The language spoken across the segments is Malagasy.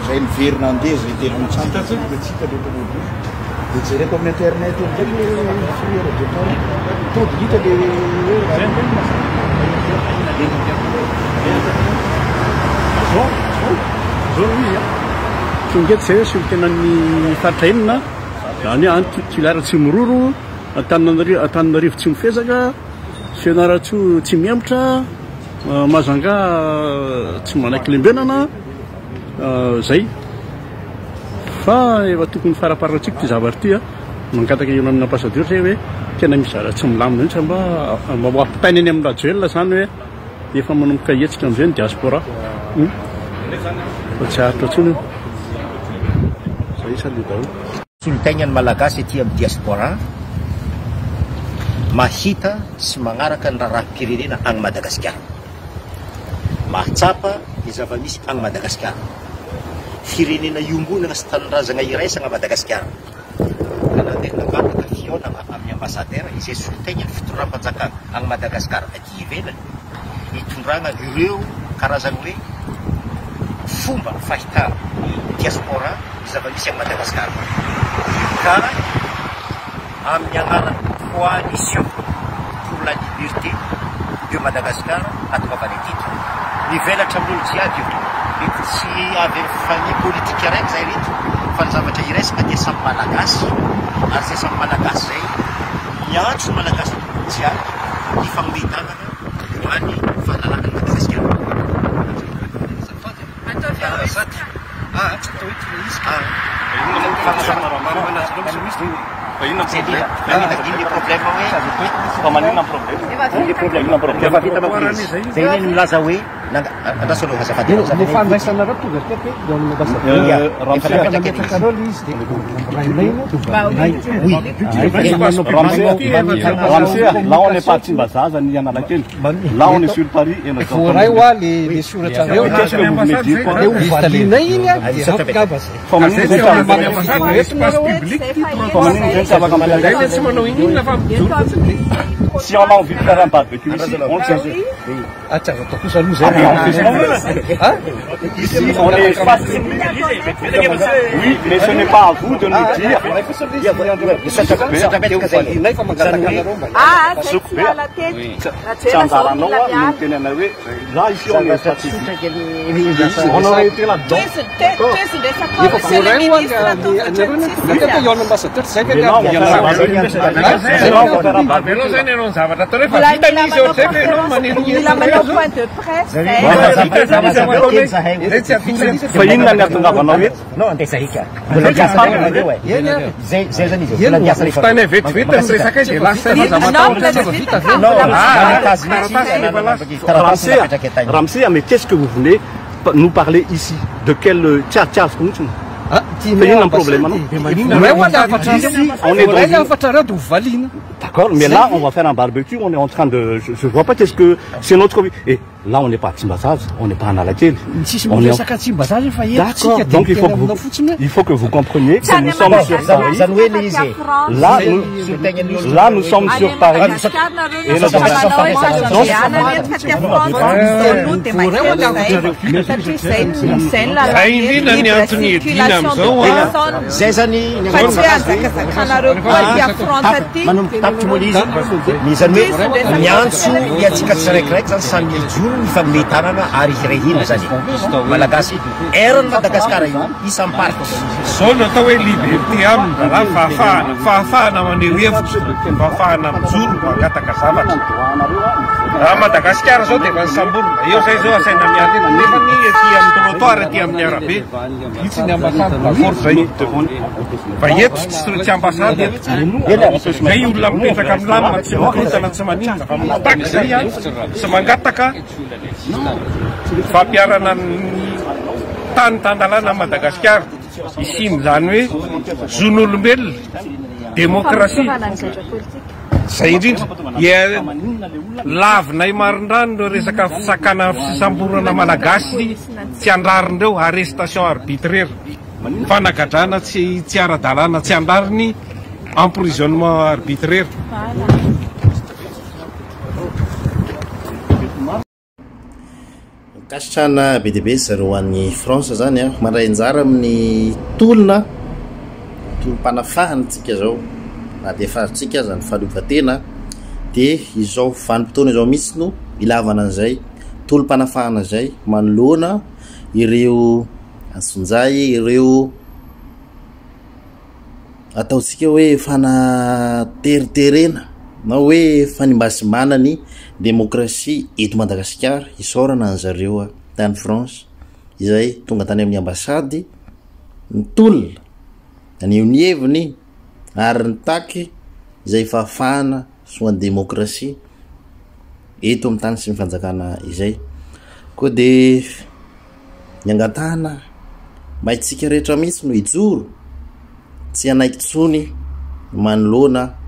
Zay miverina andeha zay tena mitsangana. Dia jereko amin'ny internet eo amizay le fourrière de Paris. Tonga dia hita le hoe raha Zao, zao, zao no izy a. Tonga eto zay hoe solontenan'ny faritra enina, zany hoe any Toliara Tsimiroro, Antananarivo Antananarivo Tsimofezaka, Fianarantsoa Tsimihemotra, Mahajanga tsy manaiky lembenana, zay. Fa efa tokony faraparantsika ity zavatra ity a. Mangataka eo amin'ny ambassadeur zay hoe tena misy zavatra tsy milamina mihitsy mba mba ho ampitaina eny amin'ny Rajoelina zany hoe efa manomboka hetsika amin'izay ny diaspora. Fa tsy aritra intsony io. Zay salut daholo. Solontegna ny Malagasy aty amin'ny diaspora mahita sy magnaraka ny raharaham-pirenena agny Madagasikara. Mahatsapa ny zava-misy agny Madagasikara. Firenena iombonana sy tanindrazagna iraisagna Madagasikara. Ka nandeha nangataka fihaonagna amin'ny ambassadeur izay solontegna ny fitondram-panjakana agny Madagasikara aty ivelany hitondragna ireo karazagny hoe fomba fahitana ny diaspora ny zava-misy agny Madagasikara. Ka amin'ny anaran'ny Coalition pour la Liberté de Madagascar hatongavanay teto. Mivelatra amin'ny olo jiaby io. Mety tsy avy amin'ny famille politique araiky zahay reto fa ny zavatra iraisana dia samy Malagasy ary zay samy Malagasy zay miantso ny Malagasy jiaby hifanome tanana ho an'ny fahalalana an'i Madagasikara. Ah, tsy atao eto ilay izy ka. Inona problème hoe Fa maninona ny problème? Inona problème? Efa vita manko izy. Zay anie no milaza hoe andraso aloha azafady. Ny fandraisanareo tonga teto eo amin'ny ambassadeur. Efa napetraka eto izy. Napetrakareo ilay izy dia rainay. Oui. Ramose, Ramose, là on n'est pas à Tsimbazaza ni Analakely. Là on est sur Paris et nous Voaray hoa le le soratrareo. Qu'est-ce que vous venez dire quoi Le hovalinay iny a dia angamba zay. Fa maninona zay tsy afaka Fa maninona zay tsy afaka mampiasa Si on a envie de faire un barbecue ici, on le fait. Ah tsy azo atao kosa aloha zay. Ah, mais on fait ce qu'on veut. Ah Ici, on est face. Oui, mais ce n'est pas à vous de nous dire. Misaotra betsaka zay. Hovalinay fa mangataka anareo mba. Ah, zay tsy miala teto. Tsy anjaranao a no miteny anay hoe là ici on est stratégique. On aurait été là-dedans. Efa voaray hoa ny anareo ny tonga teto eo amin'ny ambassadeur zay ve Mais là, on va faire un barbecue. Zay Là, on va faire un barbecue. Avelao zany ianao ny zavatra atao rehefa vita ny izy ohatr'izay fa ianao Mila manao point de presse zay. Fa inona ny ahatongavanao eto? Non, andeha zahika. Mbola miasa nareo e. Zay zay zany izy. Mbola miasa rehefa. Tany vetivety ny resaka izy dia lasa efa Non, zavatra mbola vita Non, ka. taratasy taratasy Ramsey, napetraka tany. Ramsey, mais qu'est-ce que vous venez nous parler ici De quel tiens, tiens, Ah, Fa inona ny problème anao? Voaray hoa ny hafatrareo. Ici, on est dans Voaray ny une- hafatrareo dia hovalina. D'accord, mais là, on va faire un barbecue, on est en train de... Je, je vois pas qu'est-ce que... C'est notre vie. Et là, on n'est pas à Tsimbazaza, on n'est pas à Analakely. Tsisy On est en- miresaka Tsimbazaza fa eto D'accord, tsika dia donc il faut, miteny que vous, aminao fotsiny hoe il faut que vous compreniez que Tsy nous any sommes sur Madagasikara, Paris. Zany hoe le izy e. Là, nous, là, nous sommes sur Paris. Madagasikara nareo Et no nous manao hoe Donc, andehanana eto fa aty France misy aloha dia mahita zay. Satria zay zay ny lalàna Zay indrindra ny libre antony hiadiana circulation de amin'izao, ah. personnes. Zay zany ny Fa tsy hoe anjakazakanareo koa aty France aty. manomboka tapitry moa le izy. Ny zany hoe miantso ny antsika tsiraikiraiky zany samy hijoro hifanome tanana ary hiray hina zany. Malagasy eran'ny Madagasikara io isam-paritra. Zao no atao hoe liberté aminy raharaha fahafahana fahafahana maneho hevitra fahafahana mijoro mangataka zavatra raha Madagasikara zao dia efa nisamborina eo zay zao asaina miala eto nefa ny ety amin'ny trottoir ety amin'ny arabe itsy ny ambassade d'accord zay fa eto tsy tsy ambassade eto zay olona mipetraka amin'ny lamina tsy mikorontana tsy maninona fa mitaky zay a sy mangataka fampiharana ny tany tan-dalàna Madagasikara isian'izany hoe zon'olombelona démocratie zay indrindra ia lavinay marindrano ireo resaka fisakana fisamborana malagasy tsy andrariny ireo arrestation arbitraire fanagadrana tsy tsy ara-dalàna tsy andrariny emprisonnement arbitraire. Ankasitrahana be dia be zareo any France zany a, mandray anjara amin'ny tolona, tolom-panafahana tsika zao, na dia efa azontsika aza ny fahaleovantena dia izao vanim-potoana izao mihitsy no ilavana an'izay tolom-panafahana izay manoloana ireo antsonjay, ireo ataontsika hoe fanateriterena na hoe fanimbazimbana ny demokrasia eto Madagasikara. Isaorana an zareo tany France izay tonga tany amin'ny ambasady nitolona, naneho ny heviny ary nitaky izay fahafahana sy ho an'ny demokrasia eto amin'ny tany sy ny fanjakana izay. Koa dia Ny angatahana mba isika rehetra mihitsy no hijoro, tsy hanaiky intsony manoloana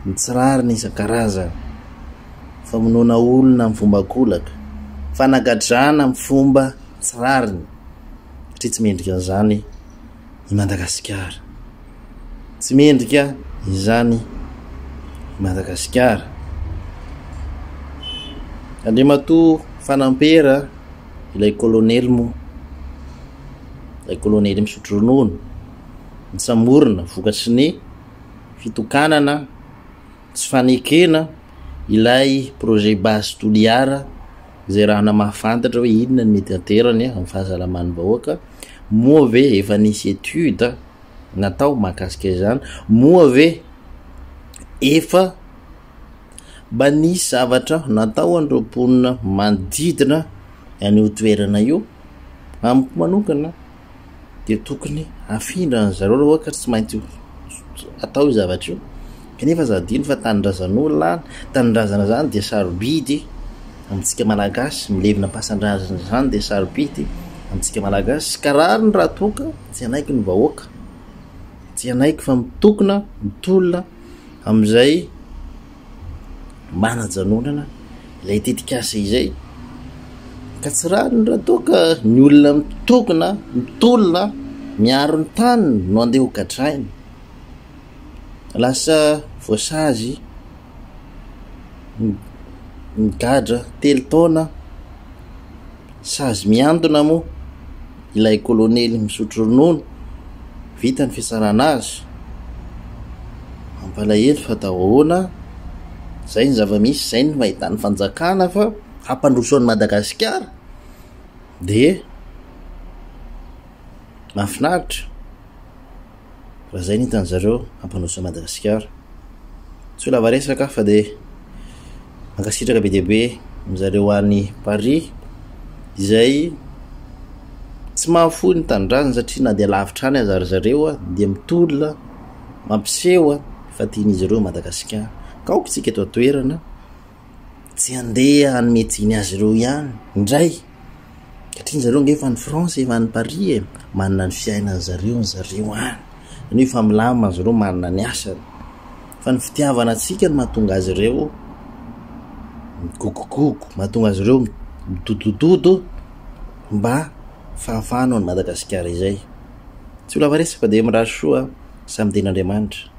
ny tsy rariny isan-karazany, famonoana olona amin'ny fomba an-kolaka, fanagadrana amin'ny fomba tsy rariny, satria tsy mendrika an'izany i Madagasikara. Tsy mendrika izany i Madagasikara. Andriamatoa Fanampera, ilay kolonely moa, ilay kolonely misotro ronono, nitsamorona vokatry ny fitokanana tsy fanekena ilay projet base Toliara izay raha namahafantatra hoe inona ny mety haterany amin'ny fahasalaman'ny vahoaka, moa ve efa nisy étude natao mahakasika izany, moa ve efa mba nisy zavatra natao an'ireo mponina manodidina an'io toerana io? Amiko manokana dia tokony hafindra ny zareo raha ohatra ka tsy maintsy atao io zavatra io, kanefa aza adino fa tanindrazan'olona any, tanindrazana zany dia sarobidy amintsika malagasy, milevina am-pasandrazana zany dia sarobidy amintsika malagasy, ka rariny raha toa ka tsy hanaiky ny vahoaka, tsy hanaiky fa mitokona, mitolona amin'izay manajanonana ilay tetikasa izay, ka tsy rariny raha toa ka ny olona mitokona, mitolona, miaro ny taniny no andeha ho gadraina, lasa voasazy migadra telo taona. Sazy miandona moa ilay kolonely misotro ronono, vita ny fitsarana azy. Mampalahelo fa atao ahoana, zay ny zava-misy, zay ny fahitan'ny fanjakana fa hampandroso an'i Madagasikara dia mahafinaritra. Raha zay ny hitan zareo hampandroso an'i Madagasikara. Tsy ho lava resaka aho fa dia mankasitraka be dia be amin zareo any Paris izay tsy mahafoy ny tanindrazana satria na dia lavitra any aza ry zareo dia mitolona mampiseho fa tian'izy ireo Madagasikara. Ka aoka isika eto an-toerana tsy handeha hanome tsiny azy ireo ihany indray satria zareo nge efa any France efa any Paris e, manana ny fiainany zareo ny zareo any, zany hoe efa milamina zareo manana ny asany, fa ny fitiavana antsika no mahatonga azy ireo migogogogo, mahatonga azy ireo midodododo mba fahafahana ho an'i Madagasikara izay. Tsy ho lava resaka fa dia mirary soa samy tian'Andriamanitra.